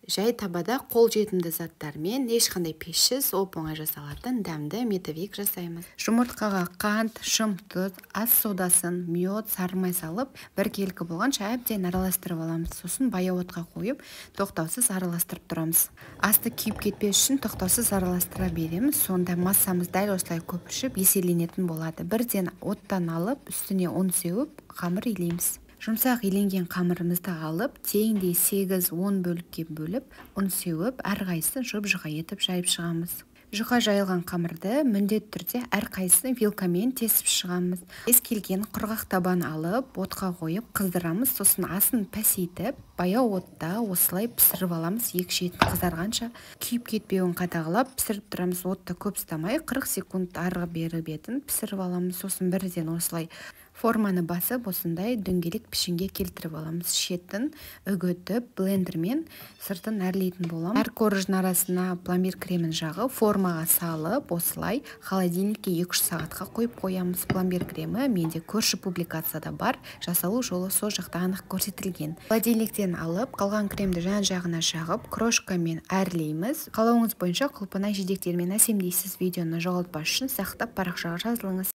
Жай табада қолжетімді заттармен, ешқандай пешсіз, оп-оңай жасалатын дәмді медовик жасаймыз. Жұмыртқаға қант, шым тұз, ас содасын, мед, сары май салып, біркелкі болғанша әбден араластырып аламыз. Сосын баяу отқа қойып, тоқтаусыз араластырып тұрамыз. Асты күйіп кетпес үшін тоқтаусыз араластыра береміз. Сонда массамыз дәл осылай көпіршіп, еселенетін болады. Бірден оттан алып, үстіне ұн сеуіп, қамыр илейміз. Жұмсақ иленген қамырымызды алып, теңдей 8-10 бөлікке бөліп, ұн сеуіп, әрқайсысын жұп-жұқа етіп жайып шығамыз. Жұқа жайылған қамырды міндетті түрде әрқайсысын вилкамен тесіп шығамыз. Кез келген құрғақ табан алып, отқа қойып қыздырамыз, сосын асын пәсейтіп, баяу отта осылай пісіріп аламыз, екі шетін қызарғанша, күйіп кетпеуін қадағалап пісіріп тұрамыз. Отты көп ұстамай 40 секунд арғы бері бетін пісіріп аламыз. Сосын бірден осылай форманы басып, осындай дөңгелек пішінге келтіріп аламыз. Шетін үгітіп, блендермен сыртын әрлейтін боламыз. Әр корждың арасына пломбир кремін жағып, формаға салып, осылай холодильникке 2-3 сағатқа қойып қоямыз. Пломбир кремі менде көрші публикацияда бар, жасалу жолы сол жақта анық көрсетілген. Холодильниктен алып, қалған кремді жан-жағына жағып, крошкамен әрлейміз. Қалауыңыз бойынша құлпынай жидектермен әсемдейсіз. Видеоны жоғалтпас үшін сақтап парақшаға жазылыңыз.